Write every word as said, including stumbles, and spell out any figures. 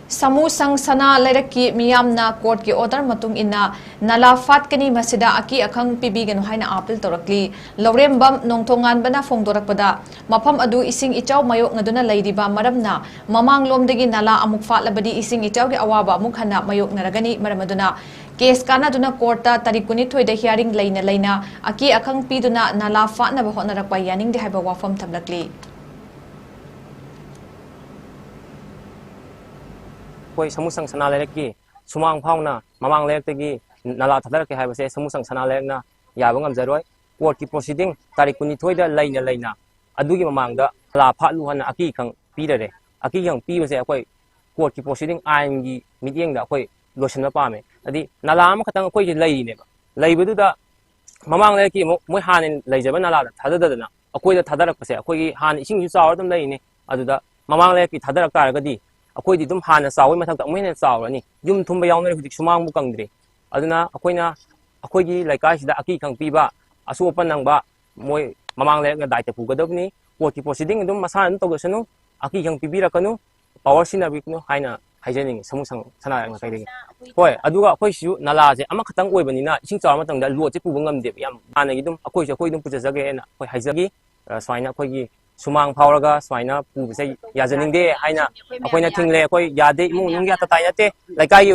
ꯁꯥꯃꯨ ꯁꯪ ꯁꯅꯥ ꯂꯩꯔꯛꯀꯤ ꯃꯤꯌꯥꯝꯅ ꯀꯣꯔꯠꯀꯤ ꯑꯣꯔꯗꯔ ꯃꯇꯨꯡ ꯏꯟꯅ ꯅꯂꯥ ꯐꯥꯠꯀꯅꯤ, ꯃꯁꯤꯗ ꯑꯀꯤ ꯑꯈꯪ ꯄꯤꯕꯤꯒꯅꯨ ꯍꯥꯏꯅ ꯑꯥꯄꯤꯜ ꯇꯧꯔꯛꯂꯤ꯫ ꯂꯧꯔꯦꯝꯕꯝ ꯅꯣꯡꯊꯣꯡꯉꯥꯟꯕꯅ ꯐꯣꯡꯗꯣꯔꯛꯄꯗ, ꯃꯐꯝ ꯑꯗꯨ ꯏꯁꯤꯡ ꯏꯆꯥꯎ ꯃꯥꯌꯣꯛꯅꯗꯨꯅ ꯂꯩꯔꯤꯕ ꯃꯔꯝꯅ, ꯃꯃꯥꯡꯂꯣꯝꯗꯒꯤ ꯅꯂꯥ ꯑꯃꯨꯛ ꯐꯥꯠꯂꯕꯗꯤ ꯏꯁꯤꯡ ꯏꯆꯥꯎꯒꯤ ꯑꯋꯥꯕ ꯑꯃꯨꯛ ꯍꯟꯅ ꯃꯥꯌꯣꯛꯅꯔꯒꯅꯤ꯫ ꯃꯔꯝ ꯑꯗꯨꯅ ꯀꯦꯁ ꯀꯥꯟꯅꯗꯨꯅ ꯀꯣꯔꯠꯇ ꯇꯥꯔꯤꯛ ꯀꯨꯟꯅꯤꯊꯣꯏꯗ ꯍꯤꯌꯥꯔꯤꯡ ꯂꯩꯅ ꯂꯩꯅ ꯑꯀꯤ ꯑꯈꯪ ꯄꯤꯗꯨꯅ ꯅꯂꯥ ꯐꯥꯠꯅꯕ ꯍꯣꯠꯅꯔꯛꯄ ꯌꯥꯅꯤꯡꯗꯦ ꯍꯥꯏꯕ ꯋꯥꯐꯝ ꯊꯝꯂꯛꯂꯤ꯫ ꯑꯩꯈꯣꯏ ꯁꯥꯃꯨ ꯁꯪ ꯁꯅꯥ ꯂꯩꯔꯛꯀꯤ ꯁꯨꯃꯥꯡ ꯐꯥꯎꯅ ꯃꯃꯥꯡ ꯂꯩꯔꯛꯇꯒꯤ ꯅꯂꯥ ꯊꯥꯗꯔꯛꯀꯦ ꯍꯥꯏꯕꯁꯦ ꯁꯥꯃꯨ ꯁꯪ ꯁꯅꯥ ꯂꯩꯔꯛꯅ ꯌꯥꯕ ꯉꯝꯖꯔꯣꯏ꯫ ꯀꯣꯔꯠꯀꯤ ꯄ꯭ꯔꯣꯁꯤꯗꯤꯡ ꯇꯥꯔꯤꯛ ꯀꯨꯟꯅꯤꯊꯣꯏꯗ ꯂꯩꯅ ꯂꯩꯅ ꯑꯗꯨꯒꯤ ꯃꯃꯥꯡꯗ ꯅꯂꯥ ꯐꯥꯠꯂꯨ ꯍꯥꯏꯅ ꯑꯀꯤ ꯈꯪ ꯄꯤꯔꯔꯦ꯫ ꯑꯀꯤ ꯈꯪ ꯄꯤꯕꯁꯦ ꯑꯩꯈꯣꯏ ꯀꯣꯔꯠꯀꯤ ꯄ꯭ꯔꯣꯁꯤꯗꯤꯡ ꯑꯥꯏꯟꯒꯤ ꯃꯤꯠꯌꯦꯡꯗ ꯑꯩꯈꯣꯏ ꯂꯣꯏꯁꯤꯟꯕ ꯄꯥꯝꯃꯦ꯫ ꯍꯥꯏꯗꯤ ꯅꯂꯥ ꯑꯃꯈꯛꯇꯪ ꯑꯩꯈꯣꯏꯁꯦ ꯂꯩꯔꯤꯅꯦꯕ꯫ ꯂꯩꯕꯗꯨꯗ ꯃꯃꯥꯡ ꯂꯩꯔꯛꯀꯤ ꯑꯃꯨꯛ ꯃꯣꯏ ꯍꯥꯟꯅ ꯂꯩꯖꯕ ꯅꯂꯥꯗ ꯊꯥꯗꯗꯗꯅ ꯑꯩꯈꯣꯏꯗ ꯊꯥꯗꯔꯛꯄꯁꯦ, ꯑꯩꯈꯣꯏꯒꯤ ꯍꯥꯟꯅ ꯏꯁꯤꯡꯁꯨ ꯆꯥꯎꯔ ꯑꯗꯨꯝ ꯂꯩꯔꯤꯅꯦ꯫ ꯑꯗꯨꯗ ꯃꯃꯥꯡ ꯂꯩꯔꯛꯀꯤ ꯊꯥꯗꯔꯛ ꯇꯥꯔꯒꯗꯤ ꯑꯩꯈꯣꯏꯗꯤ ꯑꯗꯨꯝ ꯍꯥꯟꯅ ꯆꯥꯎꯕꯒꯤ ꯃꯊꯛꯇ ꯑꯃꯨꯛ ꯍꯦꯟꯅ ꯆꯥꯎꯔꯅꯤ꯫ ꯌꯨꯝ ꯊꯨꯝꯕ ꯌꯥꯎꯅꯔꯦ, ꯍꯧꯖꯤꯛ ꯁꯨꯃꯥꯡꯕꯨ ꯀꯪꯗ꯭ꯔꯤ꯫ ꯑꯗꯨꯅ ꯑꯩꯈꯣꯏꯅ ꯑꯩꯈꯣꯏꯒꯤ ꯂꯩꯀꯥꯏꯁꯤꯗ ꯑꯀꯤ ꯈꯪ ꯄꯤꯕ, ꯑꯁꯣꯛ ꯑꯄꯟ ꯅꯪꯕ ꯃꯣꯏ ꯃꯃꯥꯡ ꯂꯩꯔꯛꯅ ꯗꯥꯏꯇ ꯄꯨꯒꯗꯕꯅꯤ꯫ ꯀꯣꯔꯠꯀꯤ ꯄ꯭ꯔꯣꯁꯤꯗꯤꯡ ꯑꯗꯨꯝ ꯃꯁꯥꯅ ꯑꯗꯨꯝ ꯇꯧꯖꯁꯅꯨ, ꯑꯀꯤ ꯈꯪ ꯄꯤꯕꯤꯔꯛꯀꯅꯨ, ꯄꯋꯥꯔ ꯁꯤꯖꯤꯟꯅꯕꯤꯒꯅꯨ ꯍꯥꯏꯅ ꯍꯥꯏꯖꯅꯤꯡꯉꯤ ꯁꯃꯨ ꯁꯪ ꯁꯅꯥ ꯂꯩꯔꯛ ꯃꯥꯏꯀꯩꯗꯒꯤ꯫ ꯍꯣꯏ, ꯑꯗꯨꯒ ꯑꯩꯈꯣꯏꯁꯤꯁꯨ ꯅꯂꯥꯁꯦ ꯑꯃꯈꯛꯇꯪ ꯑꯣꯏꯕꯅꯤꯅ ꯏꯁꯤꯡ ꯆꯥꯎꯔ ꯃꯇꯝꯗ ꯂꯣꯗꯁꯦ ꯄꯨꯕ ꯉꯝꯗꯦꯕ꯫ ꯌꯥꯝ ꯍꯥꯟꯅꯒꯤ ꯑꯗꯨꯝ ꯑꯩꯈꯣꯏꯁꯨ ꯑꯩꯈꯣꯏ ꯑꯗꯨꯝ ꯄꯨꯖꯖꯒꯦꯅ ꯑꯩꯈꯣꯏ ꯍꯥꯏꯖꯒꯤ꯫ ꯑ, ꯁꯨꯃꯥꯏꯅ ꯑꯩꯈꯣꯏꯒꯤ ꯁꯨꯃꯥꯡ ꯐꯥꯎꯔꯒ ꯁꯨꯃꯥꯏꯅ ꯄꯨꯕꯁꯦ ꯌꯥꯖꯅꯤꯡꯗꯦ ꯍꯥꯏꯅ ꯑꯩꯈꯣꯏꯅ ꯊꯤꯡꯂꯦ꯫ ꯑꯩꯈꯣꯏ ꯌꯥꯗꯦ, ꯏꯃꯨꯡ ꯃꯅꯨꯡꯒꯤ ꯑꯇ ꯇꯥꯏ ꯅꯠꯇꯦ, ꯂꯩꯀꯥꯏꯒꯤ